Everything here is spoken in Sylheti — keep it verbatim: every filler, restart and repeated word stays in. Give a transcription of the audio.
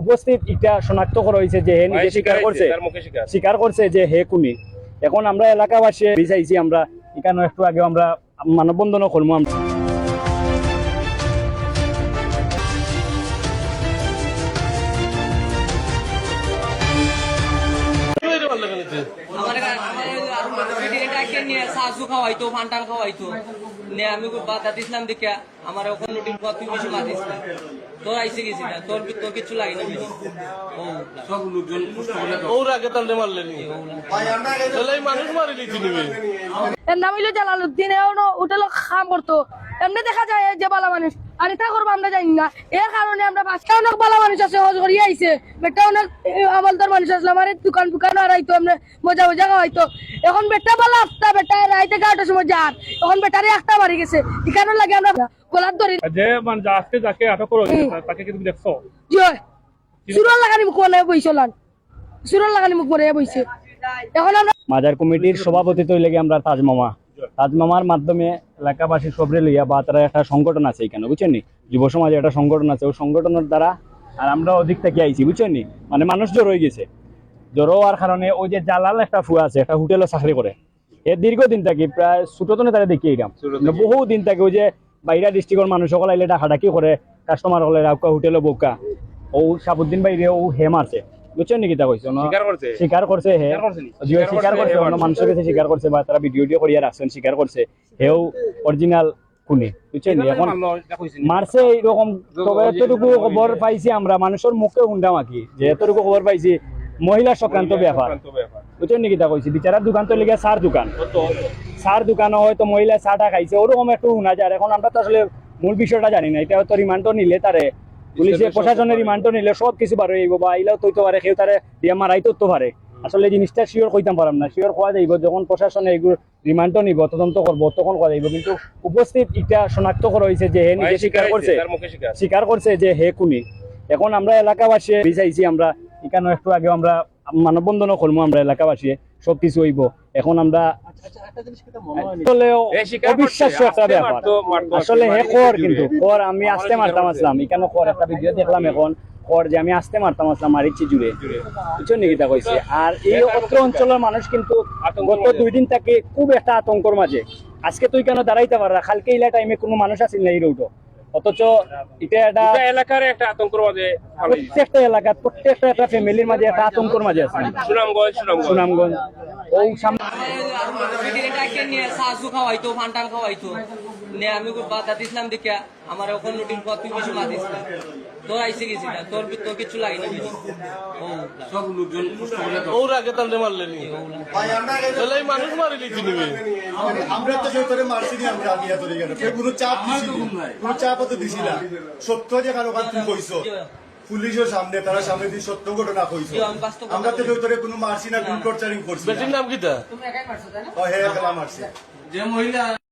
উপস্থিত ইটা শনাক্ত করা অইছে যে হে নিজে স্বীকার করছে, তার মুখে স্বীকার। স্বীকার করছে যে হে খুনি। এখন আমরা এলাকাবাসী বিচাইছি, আমরা ইখানো একটু আগেও আমরা মানববন্ধনও করমু আমরা। আমার, আমার ওই আর মানসিক এটা কে নিয়ে চা চু খাওয়াইতো, পান টান খাওয়াইতো। নে আমি খুব বাধা দিছিলাম দেখিয়া, আমার ওখানে লুটির পর তুই কিছু মাতিস না। তোর আইসে গেছি না, তোর, তোর কিচ্ছু লাগে না বেশি। ও, সব লোকজন কষ্ট করে তো। ওর আগে তাহলে মারলে নি? তাহলে এই মানুষ মারি দিতে নিবে। এর নাম হইলো জালালউদ্দিন, এ অনো হোটেলো কাম করতো। এমনি দেখা যায় যে ভালা মানুষ, আর ইতা করবো আমরা জানি না। এর কারণে আমরা বাসটা অনেক ভালা মানুষ আছে, হজ করিয়া আইছে, বেটা অনেক, এ, আমলদার মানুষ আসলে আমার এই দোকান দোকান হারাইতো, আমরা মজা মজা খাওয়াইতো। এখন বেটা ভালা আস্তা, বেটা রাইতে এগারোটার সময় যার, এখন বেটারে একটা মারি গেছে, ইখানো লাগে আমরা গলাত ধরি। যে মানে আজকে যাকে আটক করা হয়েছে, হুম। তা-, তাকে কিন্তু দেখছো? জি অয়। চুরর লাখানি মুখ বানাইয়া বইছে লান। চুরর লাখানি মুখ বানাইয়া বইছে। এখন আমরা মাজার কমিটির সভাপতি তো অইলে গিয়া আমরা তাজ মামা। তাজ মামার মাধ্যমে এলাকাবাসী সবরে লইয়া বা তারা একটা সংগঠন আছে ইখানো, বুঝছইন নি? যুব সমাজের একটা সংগঠন আছে, ওই সংগঠনের দ্বারা আর আমরা ওদিক থাকি আইছি, বুঝছইন নি? মানে মানুষ জড়ো অই গেছে। জড়ো হওয়ার কারণে ওই যে জালাল একটা ফুয়া আছে, একটা হোটেলো চাকরি করে, এ দীর্ঘদিন থাকি, প্রায় ছোট তনে তারে দেখি এরাম। ছোট মানে থাকি। বহু দিন থাকি ওই যে বাইরা ডিস্ট্রিক্টর মানুষ সকল আইলে ডাকাডাকি করে, কাস্টমার হকলে রাউকা হোটেলো বউক্কা। ও শাহাবুদ্দিন ভাইরে ও হে মারছে। বুঝছইন নি কিতা কইছে? অনো স্বীকার করছে? স্বীকার করছে হে। স্বীকার করছে নি? জি, স্বীকার স্বীকার করছে, করছে, হে অন্য মারছে। মানুষর গেছে স্বীকার করছে বা তারা ভিডিও টিডিও করিয়া রাখছইন, স্বীকার করছে। হেও অরিজিনাল খুনি, বুঝছইন নি? এটা তো এখন মারলো, এটা কইছে নি? মারছে এইরকম, তো তবে অতটুকু খবর পাইছি আমরা, মানুষর মুখে হুনরাম আর কি, যে এতটুকু খবর পাইছি মহিলা সংক্রান্ত ব্যাপার। সংক্রান্ত ব্যাপার। বুঝছইন নি কিতা কইছি? বিচারার দোকান তো লিগা চার দোকান। কত? চার দোকানো হয়তো মহিলা চাটা খাইছে, ওরকম একটু হুনা যায়। এখন আমরা তো আসলে মূল বিষয়টা জানি না, এটা হয়তো রিমান্ডও নিলে তারে, পুলিশে, প্রশাসনে রিমান্ডও নিলে সব কিছু বার অইবো, বা ইলাও তো অইতো পারে, কেউ তারে দিয়া মারাইতো তো পারে। আসলে জিনিসটা শিওর কইতাম পারাম না, শিওর কওয়া যাইবো যখন প্রশাসনে এগুলো রিমান্ডও নিবো, তদন্ত করবো, তখন কওয়া যাইবো। কিন্তু উপস্থিত ইটা শনাক্ত করা হইছে যে হে নিজে স্বীকার করছে, তার মুখে স্বীকার। স্বীকার করছে যে হে খুনি। এখন আমরা এলাকাবাসী বিচাইছি, আমরা ইখানো একটু আগেও আমরা মানববন্ধনও করমু আমরা এলাকাবাসী, সবকিছু অইবো। এখন আমরা আসলে অবিশ্বাস্য একটা ব্যাপার। আসলে হে কর কিন্তু কর, আমি আস্তে মারতাম আসলাম, ইখানো কর একটা ভিডিও দেখলাম এখন, কর যে আমি আস্তে মারতাম আসলাম, মারিচ্ছি জুড়ে। বুঝছইন নি কিতা কইছি? আর এই অত্র অঞ্চলের মানুষ কিন্তু গত দুই দিন থাকি খুব একটা আতঙ্কর মাঝে। আজকে তুই কেন দাঁড়াইতে পাররা, কালকে ইলা টাইমে কোনো মানুষ আছিল না এই রোডও। অথচ এটা একটা এলাকার একটা আতঙ্কর মাঝে ফালাই দিছে। প্রত্যেকটা এলাকা, প্রত্যেকটা একটা ফ্যামিলির মাঝে একটা আতঙ্কর মাঝে আছে। সুনামগঞ্জ, সুনামগঞ্জ। সুনামগঞ্জ। ওই সামনে আমার আর মানসিক এটা কে নিয়ে চা চু খাওয়াইতো, পান টান খাওয়াইতো। নে আমি খুব বাধা দিছিলাম দেখিয়া, আমার ওখানে লুটির পর তুই কিছু মাতিস না। তোর আইসে গেছি না, তোর, তোর কিচ্ছু লাগে না বেশি। ও, সব লোকজন কষ্ট করে তো। ওর আগে তাহলে মারলে নি? তাহলে এই মানুষ মারি দিতে নিবে। আমরা তো সে তোরে মারছি নি, আমরা আগে ধরে গেল। কেউ কোনো চাপ দিছি নি। কোনো চাপও তো দিছি না। সত্য যে কারো কাছে তুই কইছো। পুলিশের সামনে, তারা সামনে দিয়ে সত্য ঘটনা কইছো। আমরা তো কেউ তোরে কোনো মারছি না, কোনো টর্চারিং করছি না। বেটির নাম কিতা? ও, হে একলা মারছে। যে মহিলা